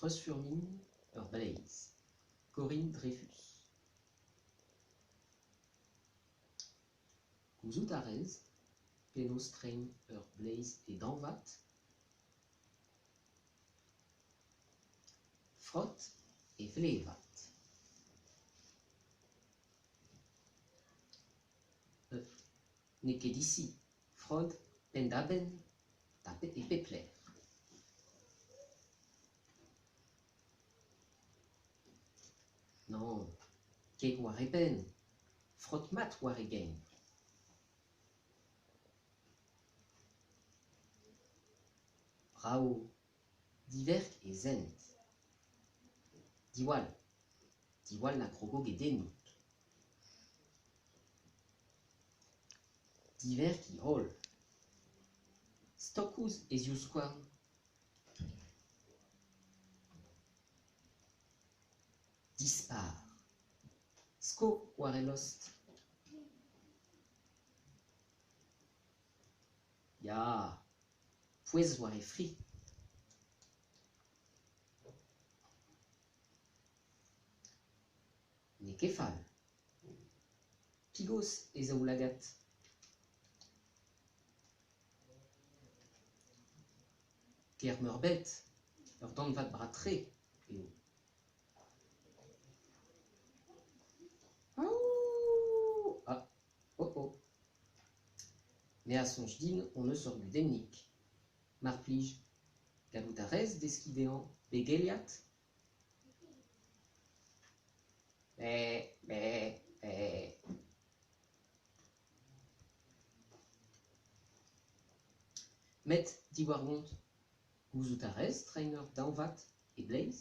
Treuzfurmiñ ur bleiz. Corinne Dreyfus. Gouzout a rez penaos treiñ ur bleiz e dañvad ? Frot e vlevad. N'eo ket disi, frot penn-da-benn e pep lec'h. Nann, ket war e benn, frot mat war e gein. Brav, diverk e zent. Diwall, diwall na krogo ket ennout. Diverkiñ holl. Stok ouzh e zivskouarn. Dispar. Sko war e lost. Ya, pouez war e fri. N'eo ket fall. Pigos e zaoulagad. Ker-meurbet, ur dañvad bras-tre eo. Aou ! Ah ! Oh oh ! Me a soñj din hon eus ur gudennig. Mar plij, gallout a rez deskiñ dezhañ begeliat ? Met diwar gont, gouzout a rez treiñ ur dañvad e bleiz ?